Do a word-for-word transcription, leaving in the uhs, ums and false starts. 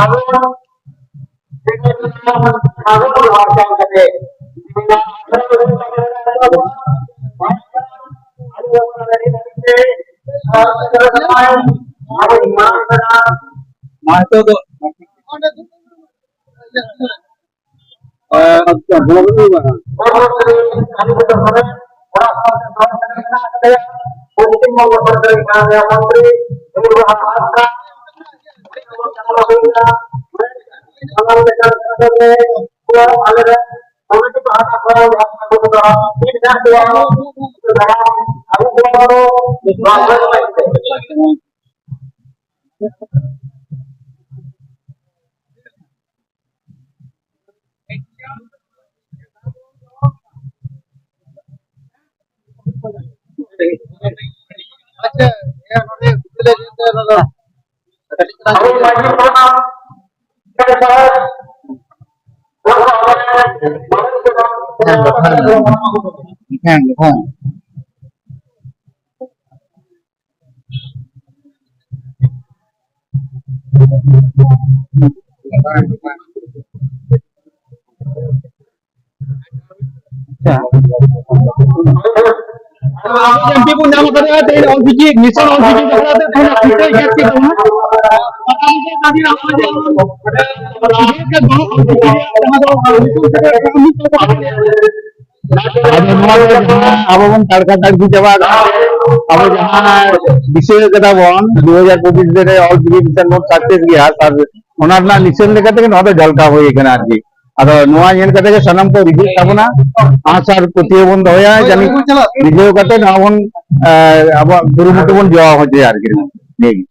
ᱟᱵᱚ ᱟᱵᱚ ᱵᱚᱱ ᱵᱟᱧᱪᱟᱣ ᱠᱟᱛᱮ ᱢᱟ ᱱᱤᱛᱚᱜ ᱫᱚ ᱯᱚᱥᱪᱤᱢ ᱵᱚᱝᱜᱚ ᱥᱚᱨᱠᱟᱨ ᱢᱚᱱᱛᱨᱤ ᱟᱞᱮ ᱨᱮᱱ ᱠᱚᱢᱤᱴᱤ ᱯᱟᱦᱴᱟ ᱠᱷᱚᱱ ᱡᱟᱦᱟᱸ ᱠᱚ ᱫᱚ ᱢᱤᱫ ᱡᱟᱦᱟᱸ ᱠᱚ ᱟᱵᱚ ᱠᱚ ᱱᱚᱣᱟ ᱟᱪᱪᱷᱟ, ᱱᱚᱰᱮ ᱟᱵᱚ ᱢᱟᱹᱡᱷᱤ ᱯᱟᱦᱴᱟ ᱦᱮᱸ, ᱦᱮᱸ᱾ ᱟᱪᱪᱷᱟ᱾ ᱮᱢ ᱯᱤ ᱵᱚᱱ ᱧᱟᱢ ᱠᱟᱫᱟ, ᱛᱮᱦᱮᱧ ᱚᱞ ᱪᱤᱠᱤ ᱢᱤᱥᱚᱱ, ᱚᱞ ᱪᱤᱠᱤ ᱵᱟᱠᱷᱨᱟ ᱛᱮ ᱛᱮᱦᱮᱧ ᱯᱩᱭᱥᱟᱹ ᱜᱮᱥ ᱠᱮᱫ ᱛᱟᱵᱚᱱᱟ᱾ ᱟᱫᱚ ᱱᱚᱣᱟ ᱫᱚ ᱡᱟᱦᱟᱸ ᱟᱵᱚ ᱵᱚᱱ ᱛᱟᱲᱠᱟ ᱛᱟᱲᱠᱤ ᱪᱟᱵᱟ ᱟᱠᱟᱱᱟ, ᱟᱵᱚ ᱡᱟᱦᱟᱸ ᱫᱤᱥᱟᱹ ᱠᱟᱫᱟ ᱵᱚᱱ ᱫᱩ ᱦᱟᱡᱟᱨ ᱯᱚᱸᱪᱤᱥ ᱨᱮ ᱚᱞ ᱪᱤᱠᱤ ᱢᱤᱥᱚᱱ ᱵᱚᱱ ᱥᱟᱠᱥᱮᱥ ᱜᱮᱭᱟ, ᱟᱨ ᱚᱱᱟ ᱨᱮᱱᱟᱜ ᱱᱤᱥᱟᱹᱱ ᱞᱮᱠᱟ ᱛᱮᱜᱮ ᱱᱚᱣᱟ ᱫᱚ ᱡᱷᱟᱞᱠᱟᱣ ᱦᱩᱭ ᱟᱠᱟᱱᱟ ᱟᱨᱠᱤ᱾ ᱟᱫᱚ ᱱᱚᱣᱟ ᱧᱮᱞ ᱠᱟᱛᱮ ᱜᱮ ᱥᱟᱱᱟᱢ ᱠᱚ ᱨᱤᱡᱷᱟᱹᱜ ᱛᱟᱵᱚᱱᱟ, ᱟᱥ ᱟᱨ ᱯᱟᱹᱛᱭᱟᱹᱣ ᱵᱚᱱ ᱫᱚᱦᱚᱭᱟ, ᱡᱟᱹᱱᱤᱡ ᱨᱤᱡᱷᱟᱹᱣ ᱠᱟᱛᱮ ᱱᱚᱣᱟ ᱵᱚᱱ, ᱮ, ᱟᱵᱚᱣᱟᱜ ᱠᱩᱨᱩᱢᱩᱴᱩ ᱵᱚᱱ ᱡᱚᱲᱟᱣ ᱦᱚᱪᱚᱭᱟ ᱟᱨᱠᱤ᱾ ᱱᱤᱭᱟᱹ ᱜᱮ᱾